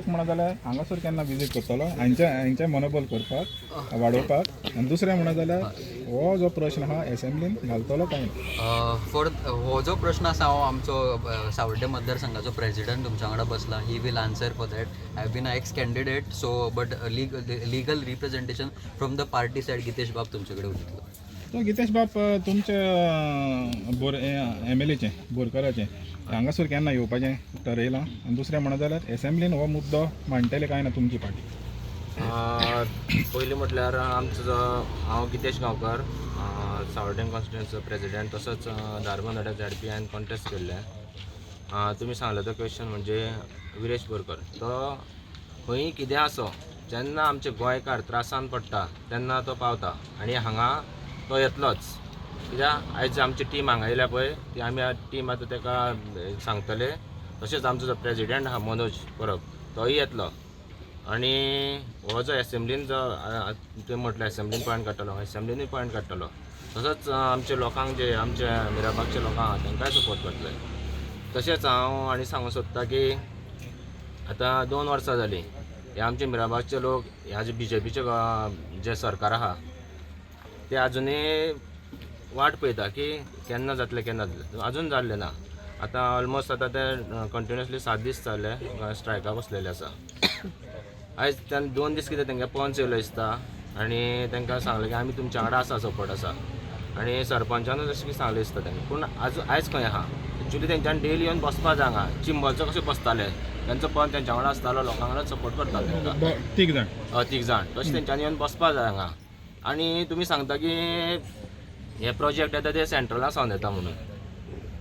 एक म्हणत जाल्यार हांगासर केन्ना विजीट करतलो हांचे हांचें मनोबल करपाक वाडोवपाक आनी दुसरें म्हणत जाल्यार हो जो प्रश्न आहा एसेंब्लीन घालतलो काय ना? फॉर हो जो प्रश्न आसा, हांव आमचो सावड्डे मतदारसंघाचो प्रेजिडंट तुमच्या वांगडा बसला, he will answer for that. I been a ex candidate, so but legal representation from the party side Gitesh बाब तुमचे कडेन उलयतलो. तो गितेश बाब, तुमच्या बोर एमएलएचें बोरकराचें हांगासर केन्ना येवपाचें ठरयलां आनी दुसरें म्हणत जाल्यार एसेंब्लीन हो मुद्दो मांडटले काय ना तुमची पार्टी? पयलीं म्हटल्यार आमचो जो हांव गितेश गांवकर, सावर्डें कॉन्स्टिट्युएन्सीचो प्रेजिडेंट, तसोच धारबांदोड्या झेडपीयान कॉन्टेस्ट केल्लें. तुमी सांगलो तो क्वेश्चन म्हणजे विरेश बोरकर तो खंयी कितें आसो, जेन्ना आमचे गोंयकार त्रासान पडटा तेन्ना तो पावता आनी हांगा तो येतलोच, कित्याक आयज आमची टीम हांगा येयल्या पळय, ती आमी टीम आतां ताका सांगतले. तशेंच आमचो जो प्रेजिडेंट आहा मनोज परब, तोय येतलो. आनी हो जो एसेंब्लीन जो तुवें म्हटलें एसेंब्लीन पॉयंट काडटलो, एसेंब्लीनूय पॉयंट काडटलो. तसोच आमच्या लोकांक, जे आमच्या मिराबागच्या लोकांक आहा तांकांय सपोर्ट करतले. तशेंच हांव आनी सांगूंक सोदता की आतां 2 वर्सां जालीं, हे आमचे मिराबागचे लोक ह्या जे बीजेपीचे जे सरकार आहा ते आजुनूय वाट पळयता की केन्ना जातलें, केन्ना जातलें. अजून जाल्लें ना. आतां ऑलमोस्ट आतां ते कंटिन्युअसली 7 दीस जाले स्ट्रायकाक बसलेले आसा. आयज तेन्ना 2 दीस कितें तेंगे पंच येयलो दिसता आनी तांकां सांगलें की आमी तुमच्या वांगडा आसा, सपोर्ट आसा, आनी सरपंचानूय जशें की सांगलें दिसता तेंकां. पूण आज आयज खंय आहा? एक्चुली तेंच्यांनी डेली येवन बसपा जाय हांगा. चिंबलचो कशें बसताले, तेंचो पंच तेंच्या वांगडा आसतालो, लोकां वांगडा सपोर्ट करतालो तेंकां. तीग जाण. हय, तीग जाण तशें तेंच्यांनी येवन बसपा जाय हांगा. आनी तुमी सांगता की हे प्रोजेक्ट येता ते सेंट्रला सावन येता म्हणून,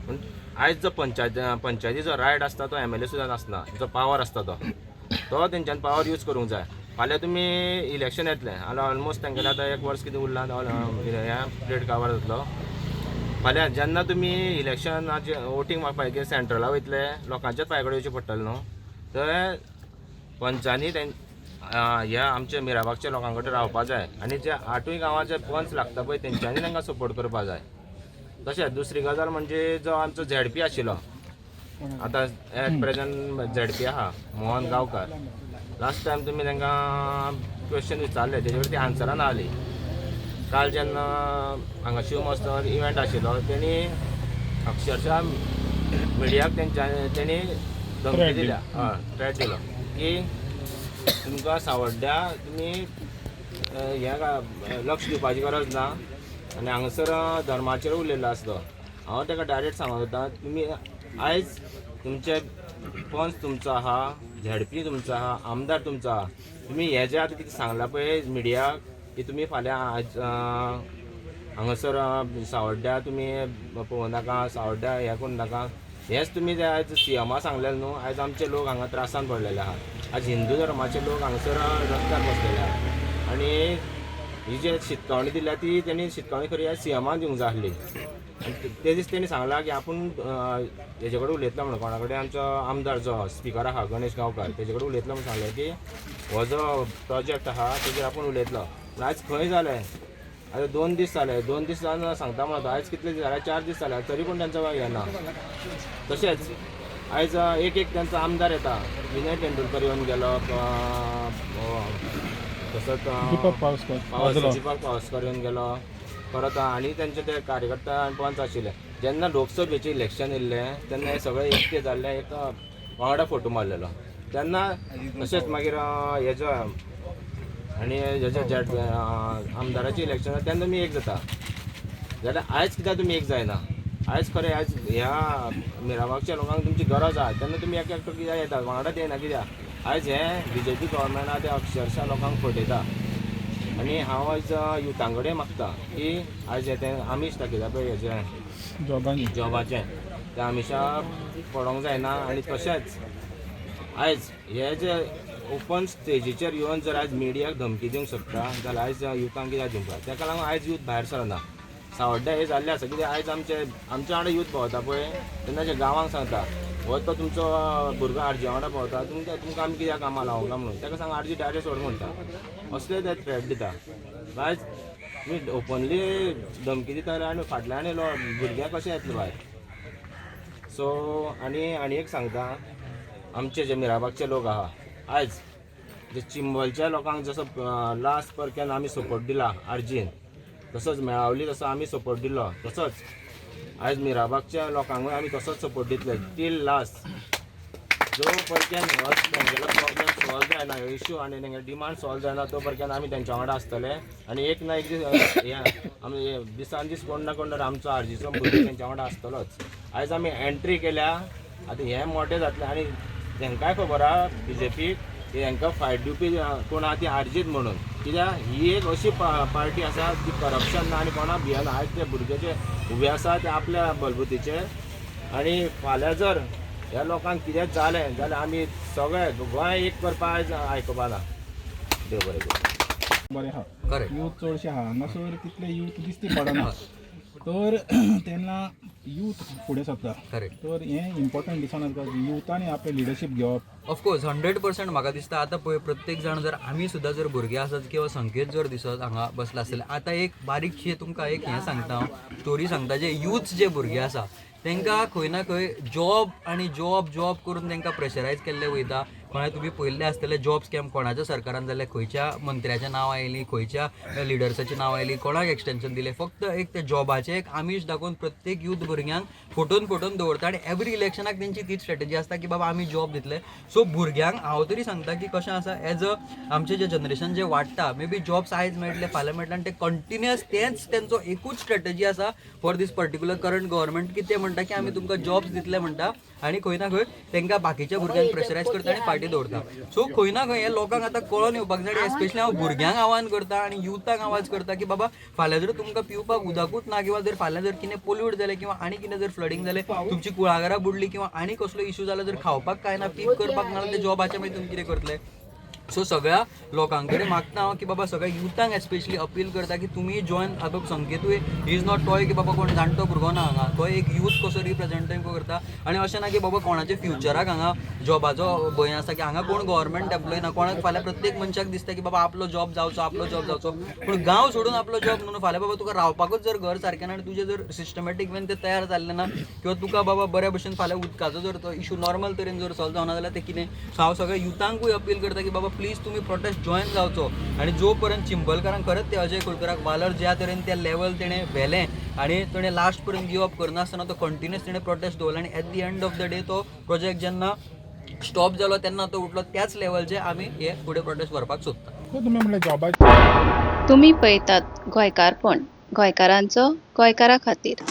पूण आयज जो पंचायतीचो रायट आसता तो एमएलए सुद्दां नासना. जो पावर आसता तो तो तेंच्यान पावर यूज करूंक जाय. फाल्यां तुमी इलेक्शन येतलें आनी ऑलमोस्ट तेंगेलें आतां एक वर्स कितें उरलां, हें पिरियड काबार जातलो. फाल्यां जेन्ना तुमी इलेक्शनाचे वोटींग मागपाक की सेंट्रला वयतले, लोकांच्याच पांय कडेन येवचें पडटलें न्हू. तर पंचांनी ह्या आमच्या मिराबागच्या लोकां कडेन रावपा जाय आनी जे आठूय गांवांचे पंच लागता पळय, तेंच्यांनी तांकां सपोर्ट करपा जाय. तशेंच दुसरी गजाल म्हणजे जो आमचो झेडपी आशिल्लो, आतां एट प्रेझेंट झेडपी आहा मोहन गांवकार, लास्ट टायम तुमी तांकां क्वेश्चन विचारले, तेजे वयर ती आन्सरां ना आली. काल जेन्ना हांगा शिव महोत्सव इव्हेंट आशिल्लो, तेणी अक्षरशः मिडियाक तेणी धमकी Threat. दिल्या, हय, थ्रेट दिलो की तुमकां सावड्ड्या तुमी हें लक्ष दिवपाची गरज ना आनी हांगासर धर्माचेर उलयल्लो आसा तो. हांव ताका डायरेक्ट सांगत वता, तुमी आयज तुमचे पंच तुमचो आहा, झेडपी तुमचो आहा, आमदार तुमचो आहा. तुमी हे जे आतां कितें सांगलां पळय मिडियाक की तुमी फाल्यां आज हांगासर सावड्ड्या तुमी पळोवं नाका, सावड्ड्या हें करूं नाका, हेंच तुमी जे आयज सीएमा सांगलेलें न्हू, आयज आमचे लोक हांगा त्रासान पडलेले आहा. आयज हिंदू धर्माचे लोक हांगासर रस्त्यार बसलेले आहा आनी ही जे शिटकावणी दिल्या ती तेणी शिटकावणी खरी आयज सीएमान दिवंक जाय आसली. आनी ते दीस तेणी सांगलां की आपूण हेजे कडेन उलयतलो म्हणून, कोणा कडेन, आमचो आमदार जो स्पिकर आहा गणेश गांवकार तेजे कडेन उलयतलो म्हणून सांगलें की हो जो प्रोजेक्ट आहा तेजेर आपूण उलयतलो. पूण आयज खंय जालें? आतां 2 दीस जाले, 2 दीस जावन सांगता म्हणून आयज कितले दीस जाले? 4 दीस जाले, तरी पूण तेंचो हें ना. तशेंच आयज एक एक तेंचो आमदार येता, विनय तेंडुलकर येवन गेलो, तसोच दीपक पावसकर. पावस आजलो. दीपक पावसकर येवन गेलो परत. आनी तेंचे ते कार्यकर्ता आनी पंच आशिल्ले, जेन्ना लोकसभेचें इलेक्शन येयल्लें तेन्ना हे सगळे एकटे जाल्ले, एक वांगडा फोटो मारलेलो तेन्ना. तशेंच मागीर हेजो आनी हेजो जे आमदाराचें इलेक्शन जाता तेन्ना तुमी एक जाता, जाल्यार आयज कित्याक तुमी एक जायना? आयज खरें आयज ह्या मिराबागच्या लोकांक तुमची गरज आहा तेन्ना तुमी एक एकटो कित्याक येता, वांगडाच येना कित्याक? आयज हे बीजेपी गव्हर्मेंट आहा ते अक्षरशा लोकांक फटयता. आनी हांव आयज युथां कडेन मागता की आयज हें तें आमीश दाखयता पळय हेजें जॉबांनी जॉबाचें, तें आमिशा पडोंक जायना. आनी तशेंच आयज हे जे ओपन स्टेजीचेर येवन जर आयज मिडियाक धमकी दिवंक शकता जाल्यार आयज युथांक कित्याक दिवंक जाय? ताका लागून आयज यूथ भायर सरना. सावड्ड्या हे जाल्लें आसा कित्याक आयज आमच्या वांगडा यूथ भोंवता पळय तेन्ना जे गांवांक सांगता, हो तो तुमचो भुरगो आरजी वांगडा भोंवता, तुमकां आमी कित्याक कामां लावंक म्हणून ताका सांग, आरजी डायरेक्ट सोड म्हणटा, असले ते थ्रेट दिता. आयज तुमी ओपनली धमकी दिता आनी फाटल्यान भुरग्यांक कशें येतलें भायर? सो आनी आनी एक सांगता, आमचे जे मिराबागचे लोक आहा आयज जे चिंबलच्या लोकांक जसो लास्ट परक्यान आमी सपोर्ट दिला आरजीन, तसोच मेळावली तसो आमी सपोर्ट दिलो, तसोच आयज मिराबागच्या लोकांकूय आमी तसोच सपोर्ट दितले टील लास्ट. जो परक्यान हो तेंगेलो प्रॉब्लेम सॉल्व जायना, हो इशू आनी तेंगे डिमांड सॉल्व जायना, तो परक्यान आमी तेंच्या वांगडा आसतले. आनी एक ना एक दीस हे आमी दिसान दीस कोण ना कोण तर आमचो आरजीचो भुरगो तेंच्या वांगडा आसतलोच. आयज आमी एंट्री केल्या, आतां हें मोटें जातलें आनी तेंकांय खबर आहा बीजेपीक की हेंकां फायट दिवपी कोण आहा ती आरजीत म्हणून. कित्याक ही एक अशी पार्टी आसा ती करप्शन ना आनी कोणाक भियेना. आयज ते भुरगे जे उबे आसा ते आपल्या बलबुतीचेर, आनी फाल्यां जर ह्या लोकांक कितेंच जालें जाल्यार आमी सगळे गोंय एक करपा आयज आयकुपा ना. देव बरें करूं. बरें आहा. करेक्ट. यूथ चडशे आहा हांगासर, तितले यूथ दिसती पडना, तर तेन्ना यूथ फुडें सरता. करेक्ट. तर हें इम्पॉर्टंट दिसना तुका युथांनी आपलें लिडरशीप घेवप? ऑफकोर्स, 100%. म्हाका दिसता आतां पळय, प्रत्येक जाण जर आमी सुद्दां जर भुरगे आसत किंवा संकेत जर दिसत हांगा बसला आसतले. आतां एक बारीकशी तुमकां एक हें सांगता हांव, स्टोरी सांगता. जे यूथ जे भुरगे आसा तांकां खंय ना खंय जॉब आनी जॉब जॉब करून तांकां प्रेशरायज केल्लें वयता. कोणा तुमी पळयल्लें आसतलें, जॉब स्कॅम कोणाच्या सरकारान जालें, खंयच्या मंत्र्याचें नांव आयलीं, खंयच्या लिडर्साचें नांव आयलीं, कोणाक एक्सटेंशन दिलें. फक्त एक ते जॉबाचें एक आमीश दाखोवन प्रत्येक यूथ भुरग्यांक फोटोन फोटोन दवरता आनी एवरी इलेक्शनाक तेंची तीच स्ट्रेटजी आसता की बाबा आमी जॉब दितले. सो भुरग्यांक हांव तरी सांगता की कशें आसा, एज अ आमचें जें जनरेशन जें वाडटा, मे बी जॉब्स आयज मेळटले, फाल्यां मेळटले, आनी ते कंटिन्युअस तेंच तेंचो एकूच स्ट्रेटजी आसा for this particular current government की ते म्हणटा की आमी तुमकां जॉब्स दितले म्हणटा आनी खंय ना खंय तांकां बाकीच्या भुरग्यांक प्रेशरायज करता आनी फाटीं दवरता. सो खंय ना खंय हे लोकांक आतां कळोन येवपाक जाय. एस्पेशली हांव भुरग्यांक आव्हान करता आनी युथाक आवाज करता की बाबा, फाल्यां जर तुमकां पिवपाक उदकूच ना किंवा जर फाल्यां जर कितें पोल्यूट जालें किंवा आनी कितें जर फ्लडींग जालें, तुमची कुळागरां बुडली किंवा आनी कसलो इशू जालो, जर खावपाक कांय ना, पीक करपाक ना, जाल्यार ते जॉबाचें मागीर तुमी कितें करतले? सो सगळ्या लोकां कडेन मागता हांव की बाबा, सगळ्या युथांक एस्पेशली अपील करता की तुमी जॉयन. आतां संकेतूय is not तोय की बाबा कोण जाणटो भुरगो ना हांगा, तो एक यूथ कसो रिप्रेझेंट करता. आनी अशें ना की बाबा कोणाच्या फ्युचराक हांगा जॉबाचो भंय आसा की हांगा कोण गव्हर्मेंट एम्प्लॉय ना कोणाक. फाल्यां प्रत्येक मनशाक दिसता की बाबा आपलो जॉब जावचो, आपलो जॉब जावचो, पूण गांव सोडून आपलो जॉब न्हू. फाल्यां बाबा तुका रावपाकूच जर घर सारकें ना आनी तुजें जर सिस्टमॅटीक वेन तें तयार जाल्लें ना किंवा तुका बाबा बऱ्या भशेन फाल्यां उदकाचो जर तो इशू नॉर्मल तरेन जर सॉल्व जावना जाल्यार तें कितें? सो हांव सगळ्या युथांकूय अपील करता की बाबा प्लीज तुमी प्रोटेस्ट जॉयन जावचो. आनी जो पर्यंत चिंबलकारांक खरेंच ते अजय खोलकराक वालोर ज्या तरेन त्या लेवल तेणें व्हेलें आनी तेणें लास्ट पर्यंत गिव अप करनासतना तो कंटिन्युअस तेणें प्रोटेस्ट दवरलो आनी at the end of the day तो प्रोजेक्ट जेन्ना स्टॉप जालो तेन्ना तो उठलो, त्याच लेवलचे आमी हे फुडें प्रोटेस्ट व्हरपाक सोदता. सो तुमी म्हणलें जॉबाचें तुमी पळयतात गोंयकारपण, गोंयकारांचो गोंयकारा खातीर.